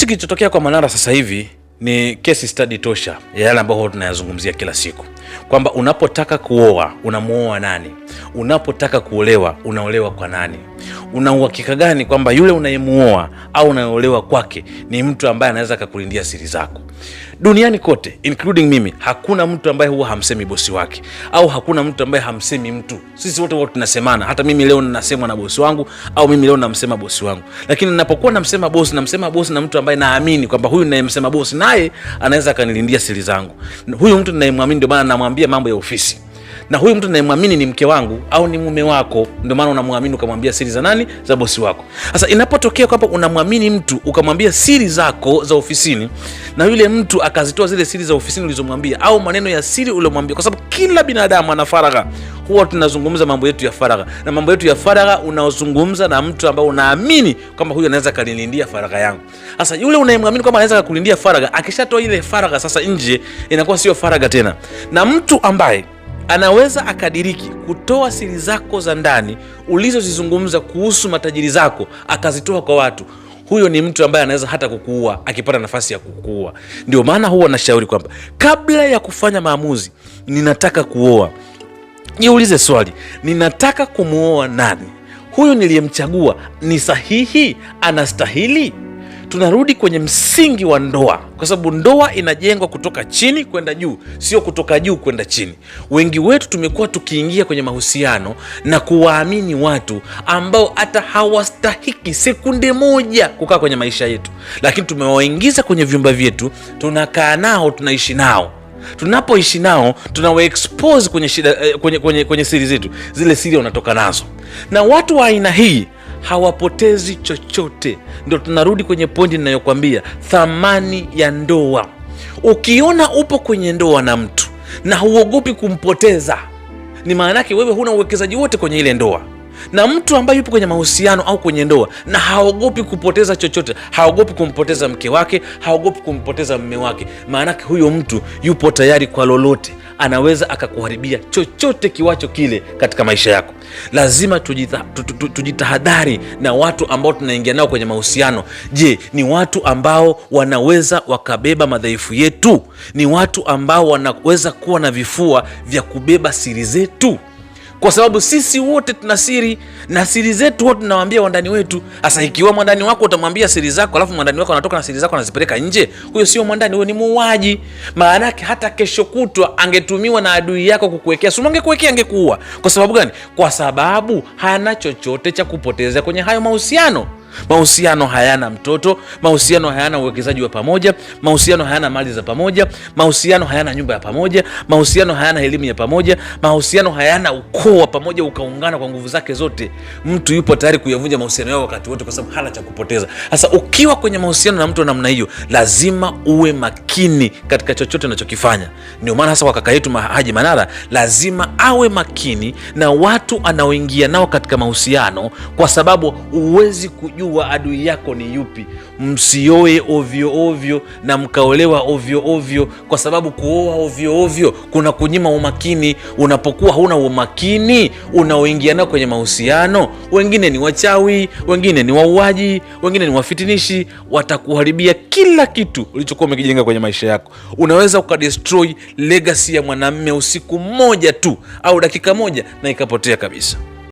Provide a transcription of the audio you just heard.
Hichi kilichotokea kwa Manara sasa hivi ni case study tosha ya yale ambayo tunayazungumzia kila siku, kwamba unapotaka kuoa unamuoa nani? Unapotaka kuolewa unaolewa kwa nani? Una uhakika gani kwamba yule unayemuoa au unayeolewa kwake ni mtu ambaye anaweza akakulindia siri zako? Duniani kote including mimi, hakuna mtu ambaye huwa hamsemi bosi wake au hakuna mtu ambaye hamsemi mtu. Sisi wote huwa tunasemana. Hata mimi leo ninasemwa na bosi wangu au mimi leo namsema bosi wangu, lakini ninapokuwa namsema bosi, namsema bosi na mtu ambaye naamini kwamba huyu ninayemsema bosi naye anaweza akanilindia siri zangu. Huyu mtu ninayemwamini, ndio maana namwambia mambo ya ofisi na huyu mtu ninayemwamini ni mke wangu au ni mume wako, ndio maana unamwamini ukamwambia siri za nani? Za bosi wako. Sasa inapotokea kwamba unamwamini mtu ukamwambia siri zako za ofisini, na yule mtu akazitoa zile siri za ofisini ulizomwambia au maneno ya siri uliomwambia, kwa sababu kila binadamu ana faragha. Huwa tunazungumza mambo yetu ya faragha, na mambo yetu ya faragha unaozungumza na mtu ambao unaamini kwamba huyu anaweza kanilindia faragha yangu. Sasa yule unayemwamini kwamba anaweza kukulindia faragha, akishatoa ile faragha sasa nje, inakuwa sio faragha tena, na mtu ambaye anaweza akadiriki kutoa siri zako za ndani ulizozizungumza kuhusu matajiri zako akazitoa kwa watu, huyo ni mtu ambaye anaweza hata kukuua akipata nafasi ya kukuua. Ndio maana huwa nashauri kwamba kabla ya kufanya maamuzi, ninataka kuoa, jiulize swali, ninataka kumuoa nani? Huyu niliyemchagua ni sahihi? Anastahili? Tunarudi kwenye msingi wa ndoa, kwa sababu ndoa inajengwa kutoka chini kwenda juu, sio kutoka juu kwenda chini. Wengi wetu tumekuwa tukiingia kwenye mahusiano na kuwaamini watu ambao hata hawastahiki sekunde moja kukaa kwenye maisha yetu, lakini tumewaingiza kwenye vyumba vyetu, tunakaa nao, tunaishi nao. Tunapoishi nao tunawaexpose kwenye shida, kwenye siri zetu, zile siri wanatoka nazo, na watu wa aina hii hawapotezi chochote. Ndio tunarudi kwenye pointi ninayokwambia, thamani ya ndoa. Ukiona upo kwenye ndoa na mtu na huogopi kumpoteza, ni maana yake wewe huna uwekezaji wote kwenye ile ndoa. Na mtu ambaye yupo kwenye mahusiano au kwenye ndoa na haogopi kupoteza chochote, haogopi kumpoteza mke wake, haogopi kumpoteza mume wake, maanake huyo mtu yupo tayari kwa lolote, anaweza akakuharibia chochote kiwacho kile katika maisha yako. Lazima tujitahadhari na watu ambao tunaingia nao kwenye mahusiano. Je, ni watu ambao wanaweza wakabeba madhaifu yetu? Ni watu ambao wanaweza kuwa na vifua vya kubeba siri zetu? Kwa sababu sisi wote tuna siri na siri zetu wote tunawaambia wandani wetu. Sasa ikiwa mwandani wako utamwambia siri zako, alafu mwandani wako anatoka na siri zako anazipeleka nje, huyo sio mwandani, huyo ni muuaji. Maana yake hata kesho kutwa angetumiwa na adui yako kukuwekea sumu, angekuwekea, angekuua. Kwa sababu gani? Kwa sababu hana chochote cha kupoteza kwenye hayo mahusiano. Mahusiano hayana mtoto, mahusiano hayana uwekezaji wa pamoja, mahusiano hayana mali za pamoja, mahusiano hayana nyumba ya pamoja, mahusiano hayana elimu ya pamoja, mahusiano hayana ukoo wa pamoja ukaungana kwa nguvu zake zote. Mtu yupo tayari kuyavunja mahusiano yao wakati wote, kwa sababu hana cha kupoteza. Sasa ukiwa kwenye mahusiano na mtu wa namna hiyo, lazima uwe makini katika chochote unachokifanya. Ndio maana hasa kwa kaka yetu Haji Manara, lazima awe makini na watu anaoingia nao katika mahusiano, kwa sababu huwezi kujua adui yako ni yupi. Msioe ovyo ovyo na mkaolewa ovyo ovyo, kwa sababu kuoa ovyo ovyo kuna kunyima umakini. Unapokuwa huna umakini, unaoingia nao kwenye mahusiano, wengine ni wachawi, wengine ni wauaji, wengine ni wafitinishi, watakuharibia kila kitu ulichokuwa umekijenga kwenye maisha yako. Unaweza ukadestroy legacy ya mwanamme usiku mmoja tu au dakika moja na ikapotea kabisa.